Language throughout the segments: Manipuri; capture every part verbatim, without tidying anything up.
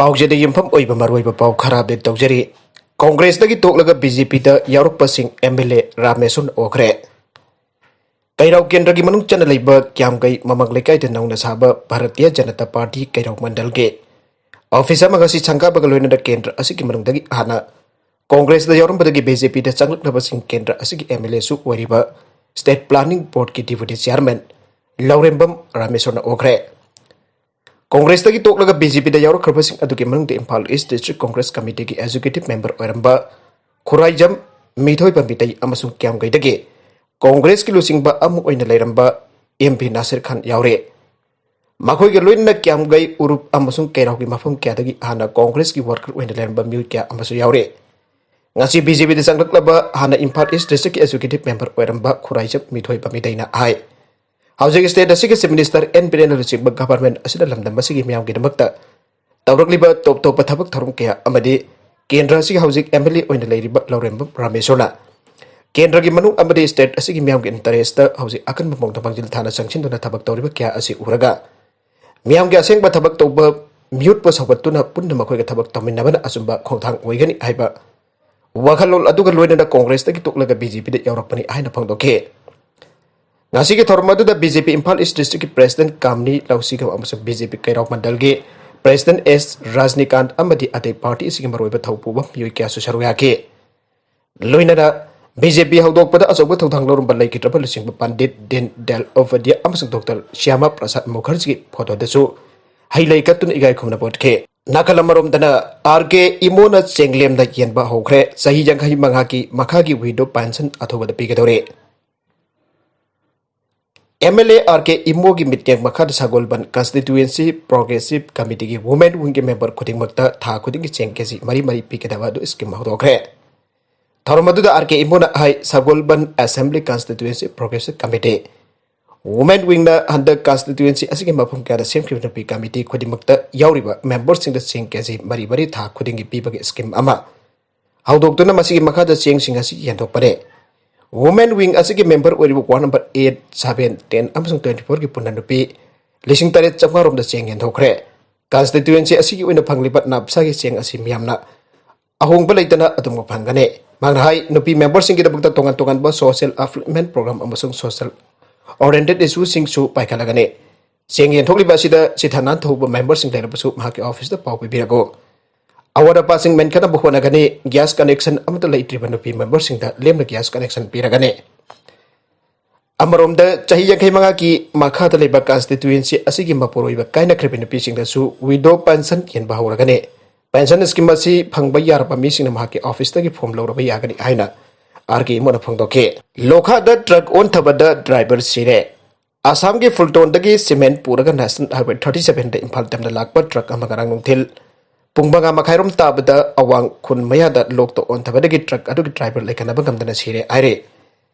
ꯑꯥꯎꯖꯦꯗ ꯌꯨꯝꯐꯝ ꯑꯣꯏꯕ ꯃꯔꯨꯑꯣꯏꯕ ꯄꯥꯎ ꯈꯔ ꯑꯞꯗꯦꯠ ꯇꯧꯖꯔꯤ꯫ ꯀꯣꯡꯒ꯭ꯔꯦꯁꯇꯒꯤ ꯇꯣꯛꯂꯒ ꯕꯤ ꯖꯦ ꯄꯤꯗ ꯌꯥꯎꯔꯛꯄꯁꯤꯡ ꯑꯦꯝ ꯑꯦꯜ ꯑꯦ ꯔꯥꯃꯦꯁꯟ ꯑꯣꯈ꯭ꯔꯦ꯫ ꯀꯩꯔꯥꯎ ꯀꯦꯟꯗ꯭ꯔꯒꯤ ꯃꯅꯨꯡ ꯆꯟꯅ ꯂꯩꯕ ꯀ꯭ꯌꯥꯝꯒꯩ ꯃꯃꯛ ꯂꯩꯀꯥꯏꯗ ꯅꯧꯅ ꯁꯥꯕ ꯚꯥꯔꯇꯤꯌ ꯖꯅꯇꯥ ꯄꯥꯔꯇꯤ ꯀꯩꯔꯥꯎ ꯃꯟꯗꯜꯒꯤ ꯑꯣꯐꯤꯁ ꯑꯃ ꯉꯁꯤ ꯁꯪꯒꯥꯕꯒ ꯂꯣꯏꯅꯅ ꯀꯦꯟꯗ꯭ꯔ ꯑꯁꯤꯒꯤ ꯃꯅꯨꯡꯗꯒꯤ ꯍꯥꯟꯅ ꯀꯣꯡꯒ꯭ꯔꯦꯁꯇ ꯌꯥꯎꯔꯝꯕꯗꯒꯤ ꯕꯤ ꯖꯦ ꯄꯤꯗ ꯆꯪꯂꯛꯂꯕꯁꯤꯡ ꯀꯦꯟꯗ꯭ꯔ ꯑꯁꯤꯒꯤ ꯑꯦꯝ ꯑꯦꯜ ꯑꯦꯁꯨ ꯑꯣꯏꯔꯤꯕ ꯁ꯭ꯇꯦꯠ ꯄ꯭ꯂꯥꯅꯤꯡ ꯕꯣꯔꯗꯀꯤ ꯗꯤꯄ꯭ꯌꯨꯇꯤ ꯆꯤꯌꯥꯔꯃꯦꯟ ꯂꯧꯔꯦꯝꯕꯝ ꯔꯥꯃꯦꯁꯣꯔꯅ ꯑꯣꯈ꯭ꯔꯦ꯫ ꯀꯣꯡꯒ꯭ꯔꯦꯁꯇꯒꯤ ꯇꯣꯛꯂꯒ ꯕꯤ ꯖꯦ ꯄꯤꯗ ꯌꯥꯎꯔꯛꯈ꯭ꯔꯕꯁꯤꯡ ꯑꯗꯨꯒꯤ ꯃꯅꯨꯡꯗ ꯏꯝꯐꯥꯜ ꯏꯁ ꯗꯤꯁꯇ꯭ꯔꯤꯛ ꯀꯣꯡꯒ꯭ꯔꯦꯁ ꯀꯃꯤꯇꯤꯒꯤ ꯑꯦꯛꯖꯤꯀ꯭ꯌꯨꯇꯤꯚ ꯃꯦꯝꯕꯔ ꯑꯣꯏꯔꯝꯕ ꯈꯨꯔꯥꯏꯖꯝ ꯃꯤꯊꯣꯏ ꯄꯥꯝꯕꯤꯇꯩ ꯑꯃꯁꯨꯡ ꯀ꯭ꯌꯥꯝꯒꯩꯗꯒꯤ ꯀꯣꯡꯒ꯭ꯔꯦꯁꯀꯤ ꯂꯨꯆꯤꯡꯕ ꯑꯃ ꯑꯣꯏꯅ ꯂꯩꯔꯝꯕ ꯑꯦꯝ ꯄꯤ ꯅꯥꯁꯤꯔ ꯈꯥꯟ ꯌꯥꯎꯔꯤ꯫ ꯃꯈꯣꯏꯒ ꯂꯣꯏꯅꯅ ꯀ꯭ꯌꯥꯝꯒꯩ, ꯎꯔꯨꯞ ꯑꯃꯁꯨꯡ ꯀꯩꯔꯥꯎꯒꯤ ꯃꯐꯝ ꯀꯌꯥꯗꯒꯤ ꯍꯥꯟꯅ ꯀꯣꯡꯒ꯭ꯔꯦꯁꯀꯤ ꯋꯥꯔꯀꯔ ꯑꯣꯏꯅ ꯂꯩꯔꯝꯕ ꯃꯤꯑꯣꯏ ꯀꯌꯥ ꯑꯃꯁꯨ ꯌꯥꯎꯔꯤ꯫ ꯉꯁꯤ ꯕꯤ ꯖꯦ ꯄꯤꯗ ꯆꯪꯂꯛꯂꯕ ꯍꯥꯟꯅ ꯏꯝꯐꯥꯜ ꯏꯁ ꯗꯤꯁꯇ꯭ꯔꯤꯛꯀꯤ ꯑꯦꯛꯖꯤꯀ꯭ꯌꯨꯇꯤꯚ ꯃꯦꯝꯕꯔ ꯑꯣꯏꯔꯝꯕ ꯈꯨꯔꯥꯏꯖꯝ ꯃꯤꯊꯣꯏ ꯄꯥꯝꯕꯤꯇꯩꯅ ꯍꯥꯏ, ꯍꯧꯖꯤꯛ ꯁ꯭ꯇꯦꯠ ꯑꯁꯤꯒꯤ ꯆꯤꯐ ꯃꯤꯅꯤꯁꯇꯔ ꯑꯦꯟ ꯕꯤꯔꯦꯟꯅ ꯂꯨꯆꯤꯡꯕ ꯒꯚꯔꯟꯃꯦꯟꯠ ꯑꯁꯤꯅ ꯂꯝꯗꯝ ꯑꯁꯤꯒꯤ ꯃꯤꯌꯥꯝꯒꯤꯗꯃꯛꯇ ꯇꯧꯔꯛꯂꯤꯕ ꯇꯣꯞ ꯇꯣꯞꯄ ꯊꯕꯛ ꯊꯧꯔꯝ ꯀꯌꯥ ꯑꯃꯗꯤ ꯀꯦꯟꯗ꯭ꯔ ꯑꯁꯤꯒꯤ ꯍꯧꯖꯤꯛ ꯑꯦꯝ ꯑꯦꯜ ꯑꯦ ꯑꯣꯏꯅ ꯂꯩꯔꯤꯕ ꯂꯧꯔꯦꯝꯕꯝ ꯔꯥꯃꯦꯁꯣꯔꯅ ꯀꯦꯟꯗ꯭ꯔꯒꯤ ꯃꯅꯨꯡ ꯑꯃꯗꯤ ꯁ꯭ꯇꯦꯠ ꯑꯁꯤꯒꯤ ꯃꯤꯌꯥꯝꯒꯤ ꯏꯟꯇꯔꯦꯁꯇ ꯍꯧꯖꯤꯛ ꯑꯀꯟꯕ ꯃꯑꯣꯡꯗ ꯃꯥꯡꯖꯤꯜ ꯊꯥꯅ ꯆꯪꯁꯤꯟꯗꯨꯅ ꯊꯕꯛ ꯇꯧꯔꯤꯕ ꯀꯌꯥ ꯑꯁꯤ ꯎꯔꯒ ꯃꯤꯌꯥꯝꯒꯤ ꯑꯁꯦꯡꯕ ꯊꯕꯛ ꯇꯧꯕ ꯃꯤꯍꯨꯠꯄꯨ ꯁꯧꯒꯠꯇꯨꯅ ꯄꯨꯟꯅ ꯃꯈꯣꯏꯒ ꯊꯕꯛ ꯇꯧꯃꯤꯟꯅꯕꯅ ꯑꯆꯨꯝꯕ ꯈꯣꯡꯊꯥꯡ ꯑꯣꯏꯒꯅꯤ ꯍꯥꯏꯕ ꯋꯥꯈꯜꯂꯣꯟ ꯑꯗꯨꯒ ꯂꯣꯏꯅꯅ ꯀꯣꯡꯒ꯭ꯔꯦꯁꯇꯒꯤ ꯇꯣꯛꯂꯒ ꯕꯤ ꯖꯦ ꯄꯤꯗ ꯌꯥꯎꯔꯛꯄꯅꯤ ꯍꯥꯏꯅ ꯐꯣꯡꯗꯣꯛꯈꯤ꯫ ꯉꯁꯤꯒꯤ ꯊꯧꯔꯝ ꯑꯗꯨꯗ ꯕꯤ ꯖꯦ ꯄꯤ ꯏꯝꯐꯥꯜ ꯏꯁ ꯗꯤꯁꯇ꯭ꯔꯤꯛꯀꯤ ꯄ꯭ꯔꯦꯁꯤꯗꯦꯟꯠ ꯀꯥꯝꯅꯤ ꯂꯧꯁꯤꯒꯝ ꯑꯃꯁꯨꯡ ꯕꯤ ꯖꯦ ꯄꯤ ꯀꯩꯔꯥꯎ ꯃꯟꯗꯜꯒꯤ ꯄ꯭ꯔꯦꯁꯤꯗꯦꯟꯠ ꯑꯦꯁ ꯔꯥꯖꯅꯤꯀꯥꯟꯠ ꯑꯃꯗꯤ ꯑꯇꯩ ꯄꯥꯔꯇꯤ ꯑꯁꯤꯒꯤ ꯃꯔꯨꯑꯣꯏꯕ ꯊꯧꯄꯨꯕ ꯃꯤꯑꯣꯏ ꯀꯌꯥꯁꯨ ꯁꯔꯨꯛ ꯌꯥꯈꯤ꯫ ꯂꯣꯏꯅꯅ ꯕꯤ ꯖꯦ ꯄꯤ ꯍꯧꯗꯣꯛꯄꯗ ꯑꯆꯧꯕ ꯊꯧꯗꯥꯡ ꯂꯧꯔꯝꯕ ꯂꯩꯈꯤꯗ꯭ꯔꯕ ꯂꯨꯆꯤꯡꯕ ꯄꯟꯗꯤꯠ ꯗꯤꯟ ꯗꯌꯥꯜ ꯎꯄꯥꯙ꯭ꯌꯥꯌ ꯑꯃꯁꯨꯡ ꯗꯣꯛꯇꯔ ꯁ꯭ꯌꯥꯃꯥ ꯄ꯭ꯔꯁꯥꯗ ꯃꯨꯈꯔꯖꯤꯒꯤ ꯐꯣꯇꯣꯗꯁꯨ ꯍꯩ ꯂꯩ ꯀꯠꯇꯨꯅ ꯏꯀꯥꯏ ꯈꯨꯝꯅꯕ ꯎꯠꯈꯤ꯫ ꯅꯥꯀꯜ ꯑꯃꯔꯣꯝꯗꯅ ꯑꯥꯔ ꯀꯦ ꯏꯃꯣꯅ ꯆꯦꯡꯂꯦꯝꯗ ꯌꯦꯟꯕ ꯍꯧꯈ꯭ꯔꯦ꯫ ꯆꯍꯤ ꯌꯥꯡꯈꯩ ꯃꯉꯥꯒꯤ ꯃꯈꯥꯒꯤ ꯋꯤꯗꯣ ꯄꯦꯟꯁꯟ ꯑꯊꯨꯕꯗ ꯄꯤꯒꯗꯧꯔꯦ꯫ ꯑꯦꯝ ꯑꯦꯜ ꯑꯦ ꯑꯥꯔ ꯀꯦ ꯏꯃꯣꯒꯤ ꯃꯤꯠꯌꯦꯡ ꯃꯈꯥꯗ ꯁꯒꯣꯜꯕꯟ ꯀꯟꯁꯇꯤꯇ꯭ꯋꯦꯟꯁꯤ ꯄ꯭ꯔꯣꯒ꯭ꯔꯦꯁꯤꯚ ꯀꯃꯤꯇꯤꯒꯤ ꯋꯨꯃꯦꯟ ꯋꯤꯡꯒꯤ ꯃꯦꯝꯕꯔ ꯈꯨꯗꯤꯡꯃꯛꯇ ꯊꯥ ꯈꯨꯗꯤꯡꯒꯤ ꯆꯦꯡ ꯀꯦ ꯖꯤ ꯃꯔꯤ ꯃꯔꯤ ꯄꯤꯒꯗꯕ ꯑꯗꯨ ꯁ꯭ꯀꯤꯝ ꯍꯧꯗꯣꯛꯈ꯭ꯔꯦ꯫ ꯊꯧꯔꯝ ꯑꯗꯨꯗ ꯑꯥꯔ ꯀꯦ ꯏꯃꯣꯅ ꯍꯥꯏ, ꯁꯒꯣꯜꯕꯟ assembly constituency progressive committee women ꯋꯤꯡꯅ ꯍꯟꯗꯛ ꯀꯟꯁꯇꯤꯇ꯭ꯋꯦꯟꯁꯤ ꯑꯁꯤꯒꯤ ꯃꯐꯝ ꯀꯌꯥꯗ ꯁꯦꯝꯈꯤꯕ ꯅꯨꯄꯤ ꯀꯃꯤꯇꯤ ꯈꯨꯗꯤꯡꯃꯛꯇ ꯌꯥꯎꯔꯤꯕ ꯃꯦꯝꯕꯔꯁꯤꯡꯗ ꯆꯦꯡ ꯀꯦ ꯖꯤ ꯃꯔꯤ ꯃꯔꯤ ꯊꯥ ꯈꯨꯗꯤꯡꯒꯤ ꯄꯤꯕꯒꯤ ꯁ꯭ꯀꯤꯝ ꯑꯃ ꯍꯧꯗꯣꯛꯇꯨꯅ ꯃꯁꯤꯒꯤ ꯃꯈꯥꯗ ꯆꯦꯡꯁꯤꯡ ꯑꯁꯤ ꯌꯦꯟꯊꯣꯛꯄꯅꯦ꯫ ꯋꯨꯃꯦꯟ ꯋꯤꯡ ꯑꯁꯤꯒꯤ ꯃꯦꯝꯕꯔ ꯑꯣꯏꯔꯤꯕ ward number eight, seven, ten ꯑꯃꯁꯨꯡ ꯇ꯭ꯋꯦꯟꯇꯤ ꯐꯣꯔꯒꯤ ꯄꯨꯟꯅ ꯅꯨꯄꯤ ꯂꯤꯁꯤꯡ ꯇꯔꯦꯠ ꯆꯥꯝꯃꯉꯥ ꯔꯣꯝꯗ ꯆꯦꯡ ꯌꯦꯟꯊꯣꯛꯈ꯭ꯔꯦ꯫ Constituency ꯑꯁꯤꯒꯤ ꯑꯣꯏꯅ ꯐꯪꯂꯤꯕ ꯅꯥꯞꯁꯥꯒꯤ ꯆꯦꯡ ꯑꯁꯤ ꯃꯤꯌꯥꯝꯅ ꯑꯍꯣꯡꯕ ꯂꯩꯇꯅ ꯑꯗꯨꯃꯛ ꯐꯪꯒꯅꯤ꯫ ꯃꯍꯥꯛꯅ ꯍꯥꯏ, ꯅꯨꯄꯤ memberꯁꯤꯡꯒꯤꯗꯃꯛꯇ ꯇꯣꯉꯥꯟ ꯇꯣꯉꯥꯟꯕ social upliftment program ꯑꯃꯁꯨꯡ social oriented issueꯁꯤꯡꯁꯨ ꯄꯥꯏꯈꯠꯂꯒꯅꯤ꯫ ꯆꯦꯡ ꯌꯦꯟꯊꯣꯛꯂꯤꯕ ꯑꯁꯤꯗ ꯆꯤꯊ ꯅꯥꯟꯊꯣꯛꯄ memberꯁꯤꯡ ꯂꯩꯔꯕꯁꯨ ꯃꯍꯥꯛꯀꯤ officeꯇ ꯄꯥꯎ ꯄꯤꯕꯤꯔꯛꯎ꯫ ꯑꯋꯥꯠ ꯑꯄꯥꯁꯤꯡ ꯃꯦꯟꯈꯠꯅꯕ ꯍꯣꯠꯅꯒꯅꯤ꯫ Gas connection ꯑꯃꯠꯇ ꯂꯩꯇ꯭ꯔꯤꯕ ꯅꯨꯄꯤ memberꯁꯤꯡꯗ ꯂꯦꯝꯅ gas connection ꯄꯤꯔꯒꯅꯤ꯫ ꯑꯃꯔꯣꯝꯗ, ꯆꯍꯤ ꯌꯥꯡꯈꯩ ꯃꯉꯥꯒꯤ ꯃꯈꯥꯗ ꯂꯩꯕ constituency ꯑꯁꯤꯒꯤ ꯃꯄꯨꯔꯣꯏꯕ ꯀꯥꯏꯅꯈ꯭ꯔꯕꯤ ꯅꯨꯄꯤꯁꯤꯡꯗꯁꯨ widow pension ꯌꯦꯟꯕ ꯍꯧꯔꯒꯅꯤ꯫ Pension scheme ꯑꯁꯤ ꯐꯪꯕ ꯌꯥꯔꯕ ꯃꯤꯁꯤꯡꯅ ꯃꯍꯥꯛꯀꯤ officeꯇꯒꯤ form ꯂꯧꯔꯕ ꯌꯥꯒꯅꯤ ꯍꯥꯏꯅ R K ꯏꯃꯣꯅ ꯐꯣꯡꯗꯣꯛꯈꯤ꯫ ꯂꯣꯈꯥꯗ truck ꯑꯣꯟꯊꯕꯗ driver ꯁꯤꯔꯦ꯫ ꯑꯁꯥꯝꯒꯤ ꯐꯨꯜꯇꯣꯟꯗꯒꯤ cement ꯄꯨꯔꯒ National Highway thirty sevenꯗ ꯏꯝꯐꯥꯜ ꯇꯝꯅ ꯂꯥꯛꯄ truck ꯑꯃ ꯉꯔꯥꯡ ꯅꯨꯡꯊꯤꯜ ꯄꯨꯡ ꯃꯉꯥ ꯃꯈꯥꯏꯔꯣꯝ ꯇꯥꯕꯗ ꯑꯋꯥꯡ ꯈꯨꯟ ꯃꯌꯥꯗ ꯂꯣꯛꯇ ꯑꯣꯟꯊꯕꯗꯒꯤ truck ꯑꯗꯨꯒꯤ driver ꯂꯩꯈꯠꯅꯕ ꯉꯝꯗꯅ ꯁꯤꯔꯦ ꯍꯥꯏꯔꯤ꯫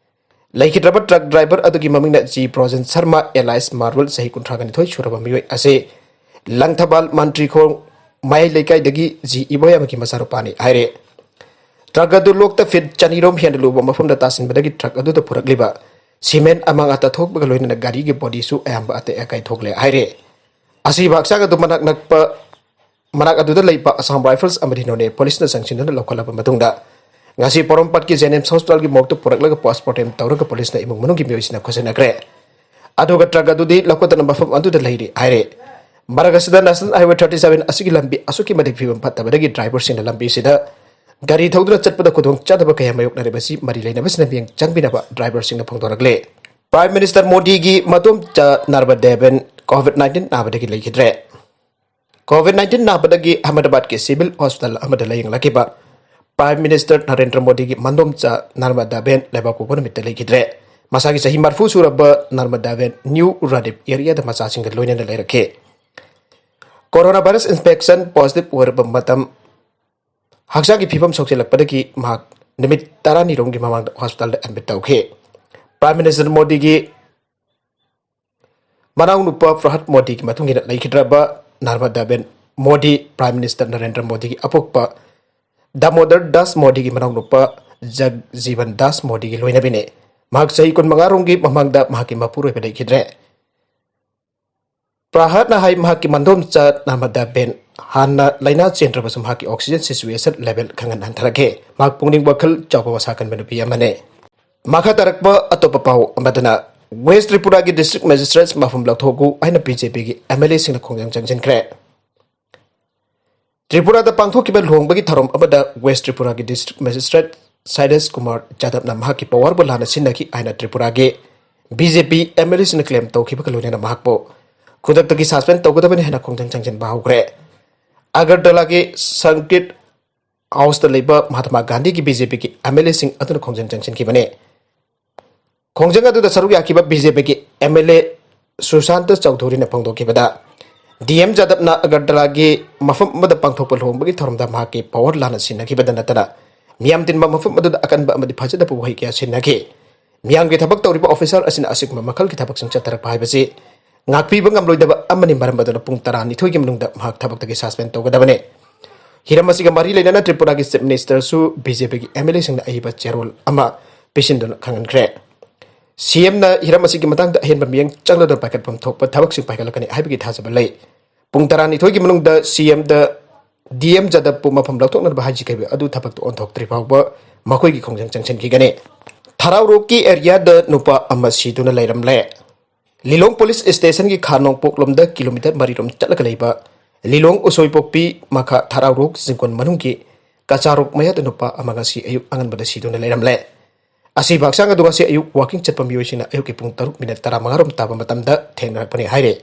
ꯂꯩꯈꯤꯗ꯭ꯔꯕ truck driver ꯑꯗꯨꯒꯤ ꯃꯃꯤꯡꯅ G Brojen Sharma alias marble, ꯆꯍꯤ ꯀꯨꯟꯊ꯭ꯔꯥꯒ ꯅꯤꯊꯣꯏ ꯁꯨꯔꯕ ꯃꯤꯑꯣꯏ ꯑꯁꯤ ꯂꯪꯊꯕꯥꯜ ꯃꯟꯇ꯭ꯔꯤꯈꯣꯡ ꯃꯌꯥꯏ ꯂꯩꯀꯥꯏꯗꯒꯤ G ꯏꯕꯣꯌꯥꯃꯒꯤ ꯃꯆꯥꯅꯨꯄꯥꯅꯤ ꯍꯥꯏꯔꯦ꯫ Truck ꯑꯗꯨ ꯂꯣꯛꯇ feet ꯆꯅꯤꯔꯣꯝ ꯍꯦꯟꯅ ꯂꯨꯕ ꯃꯐꯝꯗ ꯇꯥꯁꯤꯟꯕꯗꯒꯤ truck ꯑꯗꯨꯗ ꯄꯨꯔꯛꯂꯤꯕ cement ꯑꯃꯥꯡ ꯑꯇꯥ ꯊꯣꯛꯄꯒ ꯂꯣꯏꯅꯅ ꯒꯥꯔꯤꯒꯤ bodyꯁꯨ ꯑꯌꯥꯝꯕ ꯑꯇꯦꯛ ꯑꯀꯥꯏ ꯊꯣꯛꯂꯦ ꯍꯥꯏꯔꯦ꯫ ꯑꯁꯤꯕ ꯍꯛꯆꯥꯡ ꯑꯗꯨ ꯃꯅꯥꯛ ꯅꯛꯄ ꯃꯅꯥꯛ ꯑꯗꯨꯗ ꯂꯩꯕ Assam Rifles ꯑꯃꯗꯤ ꯅꯣꯅꯦ policeꯅ ꯆꯪꯁꯤꯟꯗꯨꯅ ꯂꯧꯈꯠꯂꯕ ꯃꯇꯨꯡꯗ ꯉꯁꯤ ꯄꯣꯔꯣꯝꯄꯥꯠꯀꯤ Jennings Hospitalꯒꯤ morgueꯇ ꯄꯨꯔꯛꯂꯒ postmortem ꯇꯧꯔꯒ policeꯅ ꯏꯃꯨꯡ ꯃꯅꯨꯡꯒꯤ ꯃꯤꯑꯣꯏꯁꯤꯡꯅ ꯈꯣꯏꯁꯤꯟꯅꯈ꯭ꯔꯦ꯫ ꯑꯗꯨꯒ truck ꯑꯗꯨꯗꯤ ꯂꯧꯈꯠꯇꯅ ꯃꯐꯝ ꯑꯗꯨꯗ ꯂꯩꯔꯤ ꯍꯥꯏꯔꯦ꯫ ꯃꯔꯛ ꯑꯁꯤꯗ National Highway thirty seven ꯑꯁꯤꯒꯤ ꯂꯝꯕꯤ ꯑꯁꯨꯛꯀꯤ ꯃꯇꯤꯛ ꯐꯤꯕꯝ ꯐꯠꯇꯕꯗꯒꯤ driverꯁꯤꯡꯅ ꯂꯝꯕꯤꯁꯤꯗ ꯒꯥꯔꯤ ꯊꯧꯗꯨꯅ ꯆꯠꯄꯗ ꯈꯨꯗꯣꯡꯆꯥꯗꯕ ꯀꯌꯥ ꯃꯥꯌꯣꯛꯅꯔꯤꯕꯁꯤ ꯃꯔꯤ ꯂꯩꯅꯕꯁꯤꯡꯅ ꯃꯤꯠꯌꯦꯡ ꯆꯪꯕꯤꯅꯕ driverꯁꯤꯡꯅ ꯐꯣꯡꯗꯣꯔꯛꯂꯦ꯫ Prime Minister ꯃꯣꯗꯤꯒꯤ ꯃꯗꯣꯝꯆꯥ ꯅꯔꯃꯗꯥꯕꯦꯟ COVID nineteen ꯅꯥꯕꯗꯒꯤ ꯂꯩꯈꯤꯗ꯭ꯔꯦ꯫ COVID nineteen ꯅꯥꯕꯗꯒꯤ ꯑꯍꯃꯗꯥꯕꯥꯗꯀꯤ civil hospital ꯑꯃꯗ ꯂꯥꯌꯦꯡꯂꯛꯈꯤꯕ Prime Minister ꯅꯔꯦꯟꯗ꯭ꯔ ꯃꯣꯗꯤꯒꯤ ꯃꯗꯣꯝꯆꯥ ꯅꯔꯃꯗꯥꯕꯦꯟ ꯂꯩꯕꯥꯛꯄꯣꯛꯄ ꯅꯨꯃꯤꯠꯇ ꯂꯩꯈꯤꯗ꯭ꯔꯦ꯫ ꯃꯁꯥꯒꯤ ꯆꯍꯤ ꯃꯔꯤꯐꯨ ꯁꯨꯔꯕ ꯅꯔꯃꯗꯥꯕꯦꯟ New Radip areaꯗ ꯃꯆꯥꯁꯤꯡꯒ ꯂꯣꯏꯅꯅ ꯂꯩꯔꯛꯈꯤ꯫ Corona virus infection positive ꯑꯣꯏꯔꯕ ꯃꯇꯝ ꯍꯛꯆꯥꯡꯒꯤ ꯐꯤꯕꯝ ꯁꯣꯛꯆꯤꯜꯂꯛꯄꯗꯒꯤ ꯃꯍꯥꯛ ꯅꯨꯃꯤꯠ ꯇꯔꯥꯅꯤꯔꯣꯝꯒꯤ ꯃꯃꯥꯡꯗ hospitalꯗ admit ꯇꯧꯈꯤ꯫ Prime Minister ꯃꯣꯗꯤꯒꯤ ꯃꯅꯥꯎꯅꯨꯄꯥ ꯄ꯭ꯔꯍꯠ ꯃꯣꯗꯤꯒꯤ ꯃꯇꯨꯡ ꯏꯟꯅ ꯂꯩꯈꯤꯗ꯭ꯔꯕ ꯅꯔꯃꯗꯥꯕꯦꯟ ꯃꯣꯗꯤ Prime Minister ꯅꯔꯦꯟꯗ꯭ꯔ ꯃꯣꯗꯤꯒꯤ ꯑꯄꯣꯛꯄ ꯗꯥꯃꯣꯗꯔ ꯗꯥꯁ ꯃꯣꯗꯤꯒꯤ ꯃꯅꯥꯎꯅꯨꯄꯥ ꯖꯒꯖꯤꯕꯟ ꯗꯥꯁ ꯃꯣꯗꯤꯒꯤ ꯂꯣꯏꯅꯕꯤꯅꯤ꯫ ꯃꯍꯥꯛ ꯆꯍꯤ ꯀꯨꯟꯃꯉꯥ ꯔꯣꯝꯒꯤ ꯃꯃꯥꯡꯗ ꯃꯍꯥꯛꯀꯤ ꯃꯄꯨꯔꯣꯏꯕ ꯂꯩꯈꯤꯗ꯭ꯔꯦ꯫ ꯄ꯭ꯔꯍꯥꯠꯅ ꯍꯥꯏ ꯃꯍꯥꯛꯀꯤ ꯃꯟꯗꯣꯝꯆꯥ ꯅꯔꯃꯗꯥ ꯕꯦꯟ ꯍꯥꯟꯅ ꯂꯥꯏꯅꯥ ꯆꯦꯟꯗ꯭ꯔꯕꯁꯨ ꯃꯍꯥꯛꯀꯤ oxygen situation level ꯈꯪꯍꯟ ꯍꯟꯊꯔꯛꯈꯤ꯫ ꯃꯍꯥꯛ ꯄꯨꯛꯅꯤꯡ ꯋꯥꯈꯜ ꯆꯥꯎꯕ ꯋꯥꯁꯥ ꯀꯟꯕ ꯅꯨꯄꯤ ꯑꯃꯅꯤ꯫ ꯃꯈꯥ ꯇꯥꯔꯛꯄ ꯑꯇꯣꯞꯄ ꯄꯥꯎ ꯑꯃꯗꯅ, ꯋꯦꯁ ꯇ꯭ꯔꯤꯄꯨꯔꯥꯒꯤ district magistrate ꯃꯐꯝ ꯂꯧꯊꯣꯛꯎ ꯍꯥꯏꯅ BJPꯒꯤ MLAꯁꯤꯡꯅ ꯈꯣꯡꯖꯪ ꯆꯪꯁꯤꯟꯈ꯭ꯔꯦ꯫ ꯇ꯭ꯔꯤꯄꯨꯔꯥꯗ ꯄꯥꯡꯊꯣꯛꯈꯤꯕ ꯂꯨꯍꯣꯡꯕꯒꯤ ꯊꯧꯔꯝ ꯑꯃꯗ ꯋꯦꯁ ꯇ꯭ꯔꯤꯄꯨꯔꯥꯒꯤ district magistrate ꯁꯥꯏꯔꯁ ꯀꯨꯃꯥꯔ ꯖꯥꯗꯕꯅ ꯃꯍꯥꯛꯀꯤ powerꯕꯨ ꯂꯥꯟꯅ ꯁꯤꯖꯤꯟꯅꯈꯤ ꯍꯥꯏꯅ ꯇ꯭ꯔꯤꯄꯨꯔꯥꯒꯤ BJP MLAꯁꯤꯡꯅ claim ꯇꯧꯈꯤꯕꯒ ꯂꯣꯏꯅꯅ ꯃꯍꯥꯛꯄꯨ ꯈꯨꯗꯛꯇꯒꯤ suspend ꯇꯧꯒꯗꯕꯅꯤ ꯍꯥꯏꯅ ꯈꯣꯡꯖꯪ ꯆꯪꯁꯤꯟꯕ ꯍꯧꯈ꯭ꯔꯦ꯫ ꯑꯒꯔꯇꯂꯥꯒꯤ ꯁꯪꯀꯤꯠ ꯍꯥꯎꯁꯇ ꯂꯩꯕ ꯃꯍꯥꯇꯃꯥ ꯒꯥꯟꯙꯤꯒꯤ BJPꯒꯤ MLAꯁꯤꯡ ꯑꯗꯨꯅ ꯈꯣꯡꯖꯪ ꯆꯪꯁꯤꯟꯈꯤꯕꯅꯤ꯫ ꯈꯣꯡꯖꯪ ꯑꯗꯨꯗ ꯁꯔꯨꯛ ꯌꯥꯈꯤꯕ BJPꯒꯤ MLA ꯁꯨꯁꯥꯟꯇ ꯆꯧꯙꯨꯔꯤꯅ ꯐꯣꯡꯗꯣꯛꯈꯤꯕꯗ, DM ꯖꯥꯗꯕꯅ ꯑꯒꯔꯇꯂꯥꯒꯤ ꯃꯐꯝ ꯑꯃꯗ ꯄꯥꯡꯊꯣꯛꯄ ꯂꯨꯍꯣꯡꯕꯒꯤ ꯊꯧꯔꯝꯗ ꯃꯍꯥꯛꯀꯤ power ꯂꯥꯟꯅ ꯁꯤꯖꯤꯟꯅꯈꯤꯕꯗ ꯅꯠꯇꯅ ꯃꯤꯌꯥꯝ ꯇꯤꯟꯕ ꯃꯐꯝ ꯑꯗꯨꯗ ꯑꯀꯟꯕ ꯑꯃꯗꯤ ꯐꯖꯗꯕ ꯋꯥꯍꯩ ꯀꯌꯥ ꯁꯤꯖꯤꯟꯅꯈꯤ꯫ ꯃꯤꯌꯥꯝꯒꯤ ꯊꯕꯛ ꯇꯧꯔꯤꯕ officer ꯑꯁꯤꯅ ꯑꯁꯤꯒꯨꯝꯕ ꯃꯈꯜꯒꯤ ꯊꯕꯛꯁꯤꯡ ꯆꯠꯊꯔꯛꯄ ꯍꯥꯏꯕꯁꯤ ꯉꯥꯛꯄꯤꯕ ꯉꯝꯂꯣꯏꯗꯕ ꯑꯃꯅꯤ, ꯃꯔꯝ ꯑꯗꯨꯅ ꯄꯨꯡ ꯇꯔꯥꯅꯤꯊꯣꯏꯒꯤ ꯃꯅꯨꯡꯗ ꯃꯍꯥꯛ ꯊꯕꯛꯇꯒꯤ suspend ꯇꯧꯒꯗꯕꯅꯤ꯫ ꯍꯤꯔꯝ ꯑꯁꯤꯒ ꯃꯔꯤ ꯂꯩꯅꯅ ꯇ꯭ꯔꯤꯄꯨꯔꯥꯒꯤ Chief Ministerꯁꯨ BJPꯒꯤ MLAꯁꯤꯡꯅ ꯑꯏꯕ ꯆꯦꯔꯣꯜ ꯑꯃ ꯄꯤꯁꯤꯟꯗꯨꯅ ꯈꯪꯍꯟꯈ꯭ꯔꯦ꯫ CMꯅ ꯍꯤꯔꯝ ꯑꯁꯤꯒꯤ ꯃꯇꯥꯡꯗ ꯑꯍꯦꯟꯕ ꯃꯤꯠꯌꯦꯡ ꯆꯪꯂꯗꯨꯅ ꯄꯥꯏꯈꯠꯐꯝ ꯊꯣꯛꯄ ꯊꯕꯛꯁꯤꯡ ꯄꯥꯏꯈꯠꯂꯛꯀꯅꯤ ꯍꯥꯏꯕꯒꯤ ꯊꯥꯖꯕ ꯂꯩ꯫ ꯄꯨꯡ ꯇꯔꯥꯅꯤꯊꯣꯏꯒꯤ ꯃꯅꯨꯡꯗ CMꯗ DM ꯖꯥꯗꯕꯄꯨ ꯃꯐꯝ ꯂꯧꯊꯣꯛꯅꯅꯕ ꯍꯥꯏꯖꯈꯤꯕ ꯑꯗꯨ ꯊꯕꯛꯇ ꯑꯣꯟꯊꯣꯛꯇ꯭ꯔꯤ ꯐꯥꯎꯕ ꯃꯈꯣꯏꯒꯤ ꯈꯣꯡꯖꯪ ꯆꯪꯁꯤꯟꯈꯤꯒꯅꯤ꯫ ꯊꯔꯥꯎꯔꯣꯛꯀꯤ areaꯗ ꯅꯨꯄꯥ ꯑꯃ ꯁꯤꯗꯨꯅ ꯂꯩꯔꯝꯂꯦ꯫ ꯂꯤꯂꯣꯡ police stationꯒꯤ ꯈꯥ ꯅꯣꯡꯄꯣꯛꯂꯣꯝꯗ kilometre ꯃꯔꯤ ꯔꯣꯝ ꯆꯠꯂꯒ ꯂꯩꯕ ꯂꯤꯂꯣꯡ ꯎꯁꯣꯏꯄꯣꯛꯄꯤ ꯃꯈꯥ ꯊꯔꯥꯎꯔꯣꯛ ꯆꯤꯡꯒꯣꯟ ꯃꯅꯨꯡꯒꯤ ꯀꯆꯥꯔꯣꯛ ꯃꯌꯥꯗ ꯅꯨꯄꯥ ꯑꯃ ꯉꯁꯤ ꯑꯌꯨꯛ ꯑꯉꯟꯕꯗ ꯁꯤꯗꯨꯅ ꯂꯩꯔꯝꯂꯦ꯫ ꯑꯁꯤꯕ ꯍꯛꯆꯥꯡ ꯑꯗꯨ ꯉꯁꯤ ꯑꯌꯨꯛ walking ꯆꯠꯄ ꯃꯤꯑꯣꯏꯁꯤꯡꯅ ꯑꯌꯨꯛꯀꯤ ꯄꯨꯡ ꯇꯔꯨꯛ minute ꯇꯔꯥꯃꯉꯥ ꯔꯣꯝ ꯇꯥꯕ ꯃꯇꯝꯗ ꯊꯦꯡꯅꯔꯛꯄꯅꯤ ꯍꯥꯏꯔꯦ꯫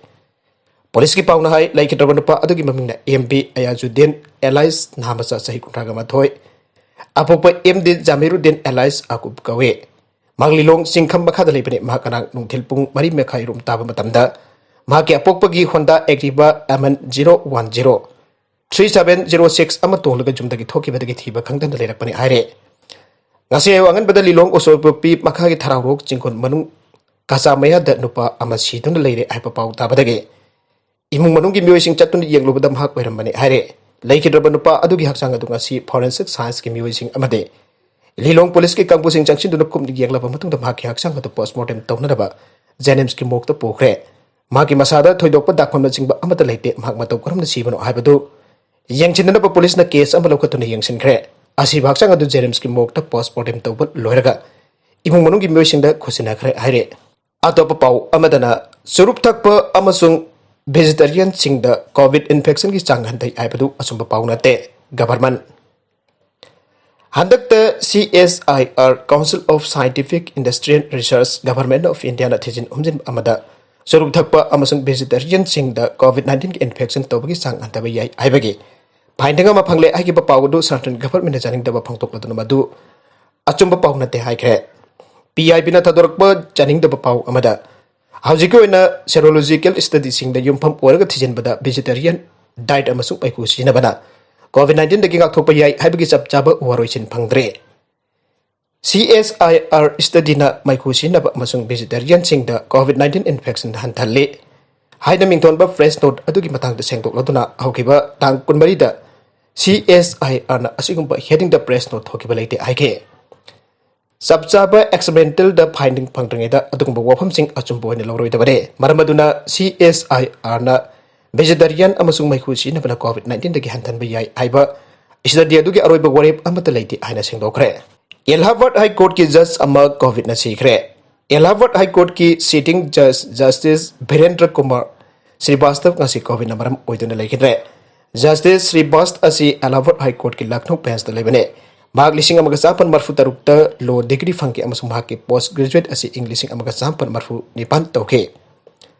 Policeꯀꯤ ꯄꯥꯎꯅ ꯍꯥꯏ, ꯂꯩꯈꯤꯗ꯭ꯔꯕ ꯅꯨꯄꯥ ꯑꯗꯨꯒꯤ ꯃꯃꯤꯡꯅ M B ꯑꯌꯥꯖꯨꯗꯤꯟ alias ꯅꯍꯥꯃꯆꯥ ꯆꯍꯤ ꯀꯨꯟꯊ꯭ꯔꯥꯒ ꯃꯥꯊꯣꯏ, ꯑꯄꯣꯛꯄ M D ꯖꯥꯃꯤꯔꯨꯗꯤꯟ alias ꯑꯀꯨꯞ ꯀꯧꯏ꯫ ꯃꯥꯡꯂꯤꯂꯣꯡ ꯆꯤꯡꯈꯝ ꯃꯈꯥꯗ ꯂꯩꯕꯅꯤ꯫ ꯃꯍꯥꯛ ꯉꯔꯥꯡ ꯅꯨꯡꯊꯤꯜ ꯄꯨꯡ ꯃꯔꯤ ꯃꯈꯥꯏ ꯔꯣꯝ ꯇꯥꯕ ꯃꯇꯝꯗ ꯃꯍꯥꯛꯀꯤ ꯑꯄꯣꯛꯄꯒꯤ Honda Activa M N zero one zero three seven zero six ꯑꯃ ꯇꯣꯡꯂꯒ ꯌꯨꯝꯗꯒꯤ ꯊꯣꯛꯈꯤꯕꯗꯒꯤ ꯊꯤꯕ ꯈꯪꯗꯅ ꯂꯩꯔꯛꯄꯅꯤ ꯍꯥꯏꯔꯦ꯫ ꯉꯁꯤ ꯑꯌꯨꯛ ꯑꯉꯟꯕꯗ ꯂꯤꯂꯣꯡ ꯎꯁꯣꯏꯄꯣꯛꯄꯤ ꯃꯈꯥꯒꯤ ꯊꯔꯥꯎꯔꯣꯛ ꯆꯤꯡꯈꯣꯟ ꯃꯅꯨꯡ ꯀꯆꯥ ꯃꯌꯥꯗ ꯅꯨꯄꯥ ꯑꯃ ꯁꯤꯗꯨꯅ ꯂꯩꯔꯦ ꯍꯥꯏꯕ ꯄꯥꯎ ꯇꯥꯕꯗꯒꯤ ꯏꯃꯨꯡ ꯃꯅꯨꯡꯒꯤ ꯃꯤꯑꯣꯏꯁꯤꯡ ꯆꯠꯇꯨꯅ ꯌꯦꯡꯂꯨꯕꯗ ꯃꯍꯥꯛ ꯑꯣꯏꯔꯝꯕꯅꯤ ꯍꯥꯏꯔꯦ꯫ ꯂꯩꯈꯤꯗ꯭ꯔꯕ ꯅꯨꯄꯥ ꯑꯗꯨꯒꯤ ꯍꯛꯆꯥꯡ ꯑꯗꯨ ꯉꯁꯤ forensic scienceꯀꯤ ꯃꯤꯑꯣꯏꯁꯤꯡ ꯑꯃꯗꯤ ꯂꯤꯂꯣꯡ policeꯀꯤ ꯀꯥꯡꯕꯨꯁꯤꯡ ꯆꯪꯁꯤꯟꯗꯨꯅ ꯀꯨꯞꯅ ꯌꯦꯡꯂꯕ ꯃꯇꯨꯡꯗ ꯃꯍꯥꯛꯀꯤ ꯍꯛꯆꯥꯡ ꯑꯗꯨ postmortem ꯇꯧꯅꯅꯕ JNIMSꯀꯤ morgueꯇ ꯄꯨꯈ꯭ꯔꯦ꯫ ꯃꯍꯥꯛꯀꯤ ꯃꯁꯥꯗ ꯊꯣꯏꯗꯣꯛꯄ ꯗꯥꯛꯐꯝꯅꯆꯤꯡꯕ ꯑꯃꯠꯇ ꯂꯩꯇꯦ꯫ ꯃꯍꯥꯛ ꯃꯇꯧ ꯀꯔꯝꯅ ꯁꯤꯕꯅꯣ ꯍꯥꯏꯕꯗꯨ ꯌꯦꯡꯁꯤꯟꯅꯅꯕ ꯄꯨꯂꯤꯁꯅ ꯀꯦꯁ ꯑꯃ ꯂꯧꯈꯠꯇꯨꯅ ꯌꯦꯡꯁꯤꯟꯈ꯭ꯔꯦ꯫ ꯑꯁꯤꯕ ꯍꯛꯆꯥꯡ ꯑꯗꯨ JNIMSꯀꯤ ꯃꯣꯔꯒꯇ ꯄꯣꯁꯠꯃꯣꯔꯇꯦꯝ ꯇꯧꯕ ꯂꯣꯏꯔꯒ ꯏꯃꯨꯡ ꯃꯅꯨꯡꯒꯤ ꯃꯤꯑꯣꯏꯁꯤꯡꯗ ꯈꯨꯠꯁꯤꯟꯅꯈ꯭ꯔꯦ ꯍꯥꯏꯔꯦ꯫ ꯑꯇꯣꯞꯄ ꯄꯥꯎ ꯑꯃꯗꯅ, ꯆꯨꯔꯨꯞ ꯊꯛꯄ ꯑꯃꯁꯨꯡ ꯚꯦꯖꯤꯇꯦꯔꯤꯌꯟꯁꯤꯡꯗ ꯀꯣꯚꯤꯗ ꯏꯟꯐꯦꯛꯁꯟꯒꯤ ꯆꯥꯡ ꯍꯟꯊꯩ ꯍꯥꯏꯕꯗꯨ ꯑꯆꯨꯝꯕ ꯄꯥꯎ ꯅꯠꯇꯦ꯫ ꯒꯚꯔꯃꯦꯟꯠ ꯍꯟꯗꯛꯇ CSIR, Council of Scientific Industrial Research, Government of Indiaꯅ ꯊꯤꯖꯤꯟ ꯍꯨꯝꯖꯤꯟꯕ ꯑꯃꯗ ꯆꯨꯔꯨꯞ ꯊꯛꯄ ꯑꯃꯁꯨꯡ ꯚꯦꯖꯤꯇꯦꯔꯤꯌꯟꯁꯤꯡꯗ ꯀꯣꯚꯤꯗ ꯅꯥꯏꯟꯇꯤꯟꯒꯤ ꯏꯟꯐꯦꯛꯁꯟ ꯇꯧꯕꯒꯤ ꯆꯥꯡ ꯍꯟꯊꯕ ꯌꯥꯏ ꯍꯥꯏꯕꯒꯤ ꯐꯥꯏꯟꯗꯤꯡ ꯑꯃ ꯐꯪꯂꯦ꯫ ꯍꯥꯏꯈꯤꯕ ꯄꯥꯎ ꯑꯗꯨ ꯁꯅꯥꯇꯟ ꯒꯚꯔꯃꯦꯟꯠꯅ ꯌꯥꯅꯤꯡꯗꯕ ꯐꯣꯡꯗꯣꯛꯂꯗꯨꯅ ꯃꯗꯨ ꯑꯆꯨꯝꯕ ꯄꯥꯎ ꯅꯠꯇꯦ ꯍꯥꯏꯈ꯭ꯔꯦ꯫ PIBꯅ ꯊꯥꯗꯣꯔꯛꯄ ꯌꯥꯅꯤꯡꯗꯕ ꯄꯥꯎ ꯑꯃꯗ, ꯍꯧꯖꯤꯛꯀꯤ ꯑꯣꯏꯅ ꯁꯦꯔꯣꯂꯣꯖꯤꯀꯦꯜ ꯁ꯭ꯇꯗꯤꯁꯤꯡꯗ ꯌꯨꯝꯐꯝ ꯑꯣꯏꯔꯒ ꯊꯤꯖꯤꯟꯕꯗ ꯚꯦꯖꯤꯇꯦꯔꯤꯌꯟ ꯗꯥꯏꯠ ꯑꯃꯁꯨꯡ ꯃꯩꯈꯨ ꯁꯤꯖꯤꯟꯅꯕꯅ ꯀꯣꯚꯤꯗ ꯅꯥꯏꯟꯇꯤꯟꯗꯒꯤ ꯉꯥꯛꯊꯣꯛꯄ ꯌꯥꯏ ꯍꯥꯏꯕꯒꯤ ꯆꯞ ꯆꯥꯕ ꯋꯥꯔꯣꯏꯁꯤꯟ ꯐꯪꯗ꯭ꯔꯦ꯫ CSIR ꯁ꯭ꯇꯗꯤꯅ ꯃꯩꯈꯨ ꯁꯤꯖꯤꯟꯅꯕ ꯑꯃꯁꯨꯡ ꯚꯦꯖꯤꯇꯦꯔꯤꯌꯟꯁꯤꯡꯗ ꯀꯣꯚꯤꯗ ꯅꯥꯏꯟꯇꯤꯟ ꯏꯟꯐꯦꯛꯁꯟ ꯍꯟꯊꯍꯜꯂꯤ ꯍꯥꯏꯅ ꯃꯤꯡꯊꯣꯟꯕ ꯄ꯭ꯔꯦꯁ ꯅꯣꯠ ꯑꯗꯨꯒꯤ ꯃꯇꯥꯡꯗ ꯁꯦꯡꯗꯣꯛꯂꯗꯨꯅ ꯍꯧꯈꯤꯕ ꯇꯥꯡ ꯀꯨꯟꯃꯔꯤꯗ CSIRꯅ ꯑꯁꯤꯒꯨꯝꯕ ꯍꯦꯗꯤꯡꯗ ꯄ꯭ꯔꯦꯁ ꯅꯣꯠ ꯊꯣꯛꯈꯤꯕ ꯂꯩꯇꯦ ꯍꯥꯏꯈꯤ꯫ ꯆꯞ ꯆꯥꯕ ꯑꯦꯛꯁꯄꯦꯔꯤꯃꯦꯟꯇꯦꯜꯗ ꯐꯥꯏꯟꯗꯤꯡ ꯐꯪꯗ꯭ꯔꯤꯉꯩꯗ ꯑꯗꯨꯒꯨꯝꯕ ꯋꯥꯐꯝꯁꯤꯡ ꯑꯆꯨꯝꯕ ꯑꯣꯏꯅ ꯂꯧꯔꯣꯏꯗꯕꯅꯤ꯫ ꯃꯔꯝ ꯑꯗꯨꯅ CSIRꯅ ꯚꯦꯖꯤꯇꯦꯔꯤꯌꯟ ꯑꯃꯁꯨꯡ ꯃꯩꯈꯨ ꯁꯤꯖꯤꯟꯅꯕꯅ ꯀꯣꯚꯤꯗ ꯅꯥꯏꯟꯇꯤꯟꯗꯒꯤ ꯍꯟꯊꯍꯟꯕ ꯌꯥꯏ ꯍꯥꯏꯕ ꯁ꯭ꯇꯗꯤ ꯑꯗꯨꯒꯤ ꯑꯔꯣꯏꯕ ꯋꯥꯔꯦꯞ ꯑꯃꯠꯇ ꯂꯩꯇꯦ ꯍꯥꯏꯅ ꯁꯦꯡꯗꯣꯛꯈ꯭ꯔꯦ꯫ ꯑꯦꯂꯥꯍꯥꯕꯥꯗ ꯍꯥꯏ ꯀꯣꯔꯠꯀꯤ ꯖꯖ ꯑꯃ ꯀꯣꯚꯤꯗꯅ ꯁꯤꯈ꯭ꯔꯦ꯫ ꯑꯦꯂꯥꯍꯥꯕꯥꯗ ꯍꯥꯏ ꯀꯣꯔꯠꯀꯤ ꯁꯤꯇꯤꯡ ꯖꯖ ꯖꯁꯇꯤꯁ ꯚꯤꯔꯦꯟꯗ꯭ꯔ ꯀꯨꯃꯥꯔ ꯁ꯭ꯔꯤꯕꯥꯁꯇꯕ ꯉꯁꯤ ꯀꯣꯚꯤꯗꯅ ꯃꯔꯝ ꯑꯣꯏꯗꯨꯅ ꯂꯩꯈꯤꯗ꯭ꯔꯦ꯫ ꯖꯁꯇꯤꯁ ꯁ꯭ꯔꯤꯕꯥꯁꯇ ꯑꯁꯤ ꯑꯦꯂꯥꯍꯥꯕꯥꯗ ꯍꯥꯏ ꯀꯣꯔꯠꯀꯤ ꯂꯈꯅꯧ ꯕꯦꯟꯆꯇ ꯂꯩꯕꯅꯦ꯫ ꯃꯍꯥꯛ ꯂꯤꯁꯤꯡ ꯑꯃꯒ ꯆꯥꯃꯥꯄꯟ ꯃꯔꯤꯐꯨ ꯇꯔꯨꯛꯇ ꯂꯣ ꯗꯤꯒ꯭ꯔꯤ ꯐꯪꯈꯤ ꯑꯃꯁꯨꯡ ꯃꯍꯥꯛꯀꯤ ꯄꯣꯁꯠ ꯒ꯭ꯔꯦꯖꯨꯑꯦꯠ ꯑꯁꯤ ꯏꯪ ꯂꯤꯁꯤꯡ ꯑꯃꯒ ꯆꯥꯃꯥꯄꯟ ꯃꯔꯤꯐꯨ ꯅꯤꯄꯥꯟ ꯇꯧꯈꯤ꯫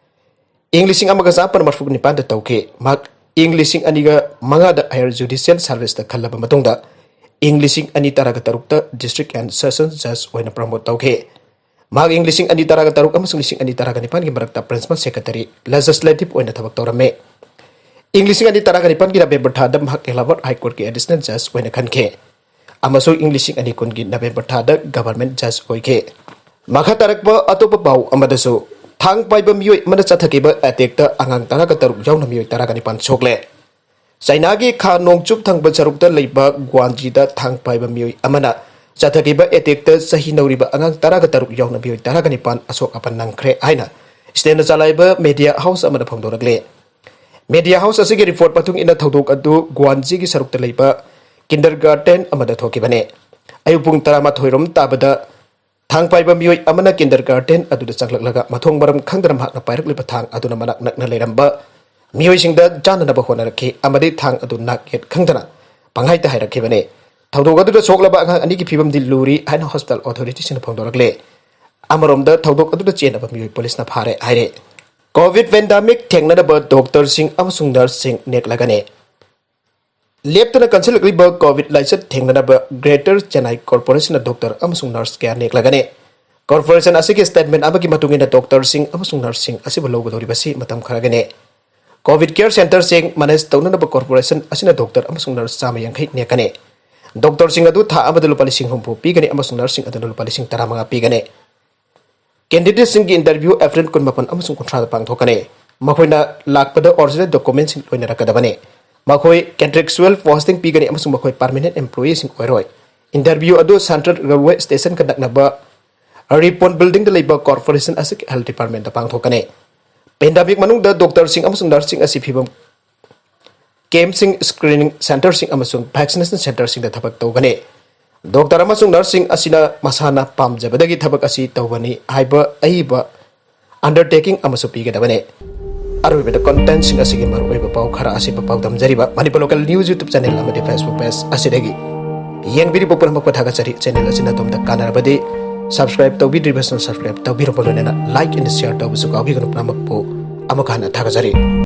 ꯏꯪ ꯂꯤꯁꯤꯡ ꯑꯃꯒ ꯆꯥꯃꯥꯄꯟ ꯃꯔꯤꯐꯨ ꯅꯤꯄꯥꯟꯗ ꯇꯧꯈꯤ꯫ ꯃꯍꯥꯛ ꯏꯪ ꯂꯤꯁꯤꯡ ꯑꯅꯤꯒ ꯃꯉꯥꯗ ꯍꯥꯌꯔ ꯖꯨꯗꯤꯁꯤꯌꯦꯜ ꯁꯥꯔꯚꯤꯁꯇ ꯈꯜꯂꯕ ꯃꯇꯨꯡꯗ ꯏꯪ ꯂꯤꯁꯤꯡ ꯑꯅꯤ ꯇꯔꯥꯒ ꯇꯔꯨꯛꯇ ꯗꯤꯁꯇ꯭ꯔꯤꯛ ꯑꯦꯟ ꯁꯦꯁꯟ ꯖꯖ ꯑꯣꯏꯅ ꯄ꯭ꯔꯃꯣꯠ ꯇꯧꯈꯤ꯫ ꯃꯍꯥꯛ ꯏꯪ ꯂꯤꯁꯤꯡ ꯑꯅꯤ ꯇꯔꯥꯒ ꯇꯔꯨꯛ ꯑꯃꯁꯨꯡ ꯂꯤꯁꯤꯡ ꯑꯅꯤ ꯇꯔꯥꯒ ꯅꯤꯄꯥꯟꯒꯤ ꯃꯔꯛꯇ ꯄ꯭ꯔꯤꯟꯁꯤꯄꯥꯜ ꯁꯦꯀ꯭ꯔꯦꯇꯔꯤ, ꯂꯦꯖꯤꯁꯂꯦꯇꯤꯚ ꯑꯣꯏꯅ ꯊꯕꯛ ꯇꯧꯔꯝꯃꯤ꯫ ꯏꯪ ꯂꯤꯁꯤꯡ ꯑꯅꯤ ꯇꯔꯥꯒ ꯅꯤꯄꯥꯟꯒꯤ ꯅꯕꯦꯝꯕꯔ ꯊꯥꯗ ꯃꯍꯥꯛ ꯑꯦꯂꯥꯍꯥꯕꯥꯗ ꯍꯥꯏ ꯀꯣꯔꯠꯀꯤ ꯑꯦꯗꯤꯁꯅꯦꯜ ꯖꯖ ꯑꯣꯏꯅ ꯈꯟꯈꯤ ꯑꯃꯁꯨꯡ ꯏꯪ ꯂꯤꯁꯤꯡ ꯑꯅꯤ ꯀꯨꯟꯒꯤ ꯅꯕꯦꯝꯕꯔ ꯊꯥꯗ ꯒꯚꯔꯃꯦꯟꯠ ꯖꯖ ꯑꯣꯏꯈꯤ꯫ ꯃꯈꯥ ꯇꯥꯔꯛꯄ ꯑꯇꯣꯞꯄ ꯄꯥꯎ ꯑꯃꯗꯁꯨ, ꯊꯥꯡ ꯄꯥꯏꯕ ꯃꯤꯑꯣꯏ ꯑꯃꯅ ꯆꯠꯊꯈꯤꯕ ꯑꯦꯇꯦꯛꯇ ꯑꯉꯥꯡ ꯇꯔꯥꯒ ꯇꯔꯨꯛ ꯌꯥꯎꯅ ꯃꯤꯑꯣꯏ ꯇꯔꯥꯒ ꯅꯤꯄꯥꯟ ꯁꯣꯛꯂꯦ꯫ ꯆꯥꯏꯅꯥꯒꯤ ꯈꯥ ꯅꯣꯡꯆꯨꯞ ꯊꯪꯕ ꯁꯔꯨꯛꯇ ꯂꯩꯕ ꯒ꯭ꯋꯥꯟꯖꯤꯗ ꯊꯥꯡ ꯄꯥꯏꯕ ꯃꯤꯑꯣꯏ ꯑꯃꯅ ꯆꯠꯊꯈꯤꯕ ꯑꯦꯇꯦꯛꯇ ꯆꯍꯤ ꯅꯧꯔꯤꯕ ꯑꯉꯥꯡ ꯇꯔꯥꯒ ꯇꯔꯨꯛ ꯌꯥꯎꯅ ꯃꯤꯑꯣꯏ ꯇꯔꯥꯒ ꯅꯤꯄꯥꯟ ꯑꯁꯣꯛ ꯑꯄꯟ ꯅꯪꯈ꯭ꯔꯦ ꯍꯥꯏꯅ ꯏꯁꯇꯦꯟꯅ ꯆꯂꯥꯏꯕ ꯃꯦꯗꯤꯌꯥ ꯍꯥꯎꯁ ꯑꯃꯅ ꯐꯣꯡꯗꯣꯔꯛꯂꯤ꯫ ꯃꯦꯗꯤꯌꯥ ꯍꯥꯎꯁ ꯑꯁꯤꯒꯤ ꯔꯤꯄꯣꯔꯠ ꯃꯇꯨꯡ ꯏꯟꯅ ꯊꯧꯗꯣꯛ ꯑꯗꯨ ꯒꯨꯋꯥꯟꯖꯤꯒꯤ ꯁꯔꯨꯛꯇ ꯂꯩꯕ ꯀꯤꯟꯗꯔ ꯒꯥꯔꯗꯦꯟ ꯑꯃꯗ ꯊꯣꯛꯈꯤꯕꯅꯤ꯫ ꯑꯌꯨꯛ ꯄꯨꯡ ꯇꯔꯥꯃꯥꯊꯣꯏ ꯔꯣꯝ ꯇꯥꯕꯗ ꯊꯥꯡ ꯄꯥꯏꯕ ꯃꯤꯑꯣꯏ ꯑꯃꯅ ꯀꯤꯟꯗꯔ ꯒꯥꯔꯗꯦꯟ ꯑꯗꯨꯗ ꯆꯪꯂꯛꯂꯒ ꯃꯊꯣꯡ ꯃꯔꯝ ꯈꯪꯗꯅ ꯃꯍꯥꯛꯅ ꯄꯥꯏꯔꯛꯂꯤꯕ ꯊꯥꯡ ꯑꯗꯨꯅ ꯃꯅꯥꯛ ꯅꯛꯅ ꯂꯩꯔꯝꯕ ꯃꯤꯑꯣꯏꯁꯤꯡꯗ ꯆꯥꯅꯅꯕ ꯍꯣꯠꯅꯔꯛꯈꯤ ꯑꯃꯗꯤ ꯊꯥꯡ ꯑꯗꯨ ꯅꯥꯛ ꯌꯦꯠ ꯈꯪꯗꯅ ꯄꯪꯍꯥꯏꯇ ꯍꯥꯏꯔꯛꯈꯤꯕꯅꯤ꯫ ꯊꯧꯗꯣꯛ ꯑꯗꯨꯗ ꯁꯣꯛꯂꯕ ꯑꯉꯥꯡ ꯑꯅꯤꯒꯤ ꯐꯤꯕꯝꯗꯤ ꯂꯨꯔꯤ ꯍꯥꯏꯅ ꯍꯣꯁꯄꯤꯇꯥꯜ ꯑꯣꯊꯣꯔꯤꯇꯤꯁꯤꯡꯅ ꯐꯣꯡꯗꯣꯔꯛꯂꯦ꯫ ꯑꯃꯔꯣꯝꯗ ꯊꯧꯗꯣꯛ ꯑꯗꯨꯗ ꯆꯦꯟꯅꯕ ꯃꯤꯑꯣꯏ ꯄꯨꯂꯤꯁꯅ ꯐꯥꯔꯦ ꯍꯥꯏꯔꯦ꯫ ꯀꯣꯚꯤꯗ ꯄꯦꯟꯗꯥꯃꯤꯛ ꯊꯦꯡꯅꯅꯕ ꯗꯣꯛꯇꯔꯁꯤꯡ ꯑꯃꯁꯨꯡ ꯅꯔꯁꯁꯤꯡ ꯅꯦꯛꯂꯒꯅꯤ꯫ ꯂꯦꯞꯇꯅ ꯀꯟꯁꯤꯜꯂꯛꯂꯤꯕ ꯀꯣꯚꯤꯗ ꯂꯥꯏꯆꯠ ꯊꯦꯡꯅꯅꯕ ꯒ꯭ꯔꯦꯇꯔ ꯆꯦꯟꯅꯥꯏ ꯀꯣꯔꯄꯣꯔꯦꯁꯟꯅ ꯗꯣꯛꯇꯔ ꯑꯃꯁꯨꯡ ꯅꯔꯁ ꯀꯌꯥ ꯅꯦꯛꯂꯒꯅꯤ꯫ ꯀꯣꯔꯄꯣꯔꯦꯁꯟ ꯑꯁꯤꯒꯤ ꯁ꯭ꯇꯦꯠꯃꯦꯟ ꯑꯃꯒꯤ ꯃꯇꯨꯡ ꯏꯟꯅ ꯗꯣꯛꯇꯔꯁꯤꯡ ꯑꯃꯁꯨꯡ ꯅꯔꯁꯁꯤꯡ ꯑꯁꯤꯕꯨ ꯂꯧꯒꯗꯧꯔꯤꯕꯁꯤ ꯃꯇꯝ ꯈꯔꯒꯤꯅꯤ꯫ ꯀꯣꯚꯤꯗ ꯀꯦꯌꯔ ꯁꯦꯟꯇꯔꯁꯤꯡ ꯃꯦꯅꯦꯖ ꯇꯧꯅꯅꯕ ꯀꯣꯔꯄꯣꯔꯦꯁꯟ ꯑꯁꯤꯅ ꯗꯣꯛꯇꯔ ꯑꯃꯁꯨꯡ ꯅꯔꯁ ꯆꯥꯝꯃ ꯌꯥꯡꯈꯩ ꯅꯦꯛꯀꯅꯤ꯫ ꯗꯣꯛꯇꯔꯁꯤꯡ ꯑꯗꯨ ꯊꯥ ꯑꯃꯗ ꯂꯨꯄꯥ ꯂꯤꯁꯤꯡ ꯍꯨꯝꯐꯨ ꯄꯤꯒꯅꯤ ꯑꯃꯁꯨꯡ ꯅꯔꯁꯁꯤꯡ ꯑꯗꯨꯅ ꯂꯨꯄꯥ ꯂꯤꯁꯤꯡ ꯇꯔꯥꯃꯉꯥ ꯄꯤꯒꯅꯤ꯫ ꯀꯦꯟꯗꯤꯗꯦꯠꯁꯤꯡꯒꯤ ꯏꯟꯇꯔꯚ꯭ꯌꯨ ꯑꯦꯄ꯭ꯔꯤꯜ ꯀꯨꯟꯃꯥꯄꯟ ꯑꯃꯁꯨꯡ ꯀꯨꯟꯊ꯭ꯔꯥꯗ ꯄꯥꯡꯊꯣꯛꯀꯅꯤ꯫ ꯃꯈꯣꯏꯅ ꯂꯥꯛꯄꯗ ꯑꯣꯔꯤꯖꯤꯅꯦꯜ ꯗꯣꯀꯨꯃꯦꯟꯁꯤꯡ ꯂꯣꯏꯅꯔꯛꯀꯗꯕꯅꯤ꯫ ꯃꯈꯣꯏ ꯀꯟꯇ꯭ꯔꯦꯛꯆꯨꯑꯦꯜ ꯄꯣꯁꯇꯤꯡ ꯄꯤꯒꯅꯤ ꯑꯃꯁꯨꯡ ꯃꯈꯣꯏ ꯄꯔꯃꯅꯦꯟꯠ ꯑꯦꯝꯄ꯭ꯂꯣꯌꯤꯁꯤꯡ ꯑꯣꯏꯔꯣꯏ꯫ ꯏꯟꯇꯔꯚ꯭ꯌꯨ ꯑꯗꯨ ꯁꯦꯟꯇ꯭ꯔꯦꯜ ꯔꯦꯜꯋꯦ ꯁ꯭ꯇꯦꯁꯟꯒ ꯅꯛꯅꯕ ꯔꯤꯄꯣꯟ ꯕꯤꯜꯗꯤꯡꯗ ꯂꯩꯕ ꯀꯣꯔꯄꯣꯔꯦꯁꯟ ꯑꯁꯤꯒꯤ ꯍꯦꯜꯊ ꯗꯤꯄꯥꯔꯠꯃꯦꯟꯇ ꯄꯥꯡꯊꯣꯛꯀꯅꯤ꯫ ꯄꯦꯟꯗꯥꯃꯤꯛ ꯃꯅꯨꯡꯗ ꯗꯣꯛꯇꯔꯁꯤꯡ ꯑꯃꯁꯨꯡ ꯅꯔꯁꯁꯤꯡ ꯑꯁꯤ ꯐꯤꯕꯝ ꯀꯦꯝꯞꯁꯤꯡ, ꯁ꯭ꯀ꯭ꯔꯤꯅꯤꯡ ꯁꯦꯟꯇꯔꯁꯤꯡ ꯑꯃꯁꯨꯡ ꯚꯦꯛꯁꯤꯅꯦꯁꯟ ꯁꯦꯟꯇꯔꯁꯤꯡꯗ ꯊꯕꯛ ꯇꯧꯒꯅꯤ꯫ ꯗꯣꯛꯇꯔ ꯑꯃꯁꯨꯡ ꯅꯔꯁꯁꯤꯡ ꯑꯁꯤꯅ ꯃꯁꯥꯅ ꯄꯥꯝꯖꯕꯗꯒꯤ ꯊꯕꯛ ꯑꯁꯤ ꯇꯧꯕꯅꯤ ꯍꯥꯏꯕ ꯑꯏꯕ ꯑꯟꯗꯔꯇꯦꯀꯤꯡ ꯑꯃꯁꯨ ꯄꯤꯒꯗꯕꯅꯤ꯫ ꯑꯔꯣꯏꯕꯗ ꯀꯟꯇꯦꯟꯠꯁꯤꯡ ꯑꯁꯤꯒꯤ ꯃꯔꯨꯑꯣꯏꯕ ꯄꯥꯎ ꯈꯔ ꯑꯁꯤꯕꯨ ꯄꯥꯎꯗꯝꯖꯔꯤꯕ Manipur local news YouTube channel ꯑꯃꯗꯤ ꯐꯦꯁꯕꯨꯛ ꯄꯦꯖ ꯑꯁꯤꯗꯒꯤ ꯌꯦꯡꯕꯤꯔꯤꯕ ꯄꯨꯝꯅꯃꯛꯄꯨ ꯊꯥꯒꯠꯆꯔꯤ꯫ ꯆꯦꯅꯦꯜ ꯑꯁꯤꯅ ꯑꯗꯣꯝꯗ ꯀꯥꯟꯅꯔꯕꯗꯤ ꯁꯕꯁꯀ꯭ꯔꯥꯏꯕ ꯇꯧꯕꯤꯗ꯭ꯔꯤꯕꯁꯤꯡ ꯁꯕꯁꯀ꯭ꯔꯥꯏꯕ ꯇꯧꯕꯤꯔꯕ ꯂꯣꯏꯅꯅ ꯂꯥꯏꯛ ꯑꯦꯟ ꯁꯤꯌꯔ ꯇꯧꯕꯁꯨ ꯀꯥꯎꯕꯤꯒꯅꯨ꯫ ꯄꯨꯝꯅꯃꯛꯄꯨ ꯑꯃꯨꯛ ꯍꯟꯅ ꯊꯥꯒꯠꯆꯔꯤ꯫